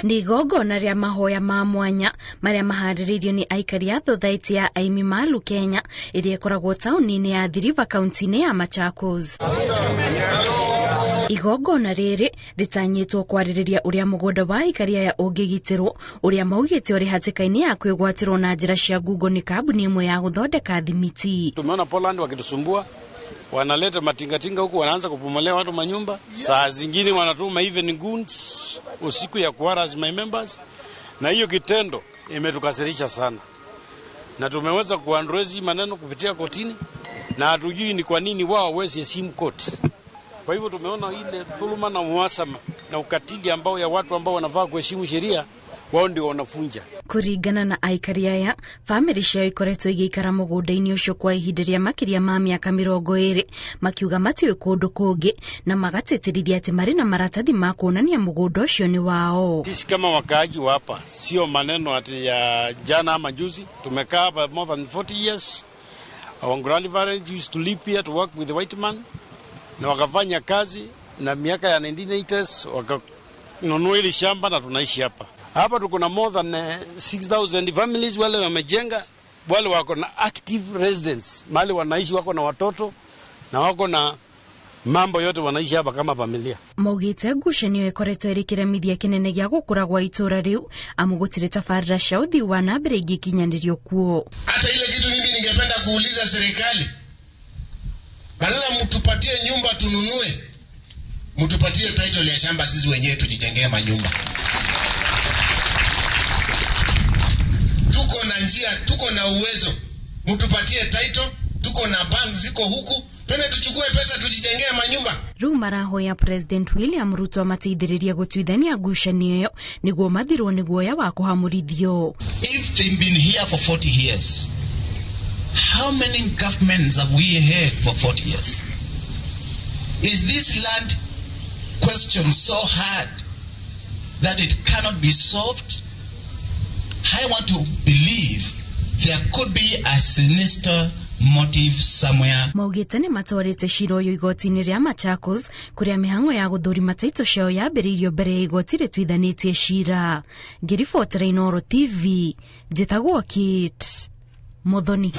Nĩ igongona rĩa mahoya ma mwanya marĩa maharĩrĩirio nĩ aikari a thothaitĩ ya Aimi Malu Kenya ĩrĩa ĩkoragwo taũni-inĩ ya Athi River kaunti-inĩ ya Machakos. Igongona rĩrĩ rĩtanyĩtwo kwarĩrĩria ũrĩa mũgũnda wa aikari aya ũngĩgitĩrwo, ũrĩa maugĩte ũrĩ hatĩka-inĩ ya kwĩgwatĩrwo na njĩra cia ngungo nĩ kambuni ĩmwe ya gũthondeka thimiti. Tumeona Poland wakitusumbua, wanaleta matingatinga huku, wanaanza kupomolea watu manyumba. Saa zingine wanatuma even goons usiku ya kuharass my members, na hiyo kitendo imetukasirisha sana, na tumeweza kuaddress maneno kupitia kotini, na hatujui ni kwa nini wao hawezi heshimu koti. Kwa hivyo tumeona ile dhuluma na muasama na ukatili ambao ya watu ambao wanafaa kuheshimu sheria, wao ndio wanafunja. Kuringana na aikari aya, famĩlĩ ciao ikoretwo igĩikara mũgũnda-inĩ ũcio kwa ihinda rĩa makĩria ma mĩaka 20, makiuga matiũĩ kũndũ kũngĩ na magatĩtĩrithia atĩ marĩ na maratathi ma kuonania mũgũnda ũcio nĩ wao. Sisi kama wakaaji wa hapa, sio maneno ati ya jana ama juzi, tumekaa hapa more than 40 years. Our grandparents used to live here to work with the white man, na wakafanya kazi, na miaka ya 1980s wakanunua hili shamba na tunaishi hapa. Hapa tuko na more than 6,000 families wale wamejenga, wale wako na active residents, mahali wanaishi, wako na watoto na wako na mambo yote, wanaishi hapa kama familia. Maugĩte ngucanio ĩkoretwo ĩrĩ kĩremithia kĩnene gĩa gũkũra gwa itũũra rĩu, amu gũtirĩ tabarĩra cia ũthii wa na mbere ingĩkinyanĩrio kuo. Hata ile kitu mimi ningependa kuuliza serikali, badala mtupatie nyumba tununue, mtupatie title ya shamba sisi wenyewe tujijengee manyumba. Tuko na njia, tuko na uwezo, mtupatie title, tuko na bank ziko huku, twende tuchukue pesa tujijengee manyumba. Rĩu marahoya President William Ruto amateithĩrĩrie gũtuithania ngucanio ĩyo nĩguo mathirwo nĩ guoya wa kũhamũrithio. If they've been here for 40 years, how many governments have we had for 40 years? Is this land question so hard that it cannot be solved? I want to believe there could be a sinister motive somewhere. Maugĩte nĩ matwarĩte cira ũyũ igoti-inĩ rĩa Machakos, kũrĩa mĩhang'o ya gũthũrima taito ciao yambĩrĩirio mbere ya igoti rĩtuithanĩtie cira. Ngĩribotera Inooro TV, njĩtagwo Kate Muthoni.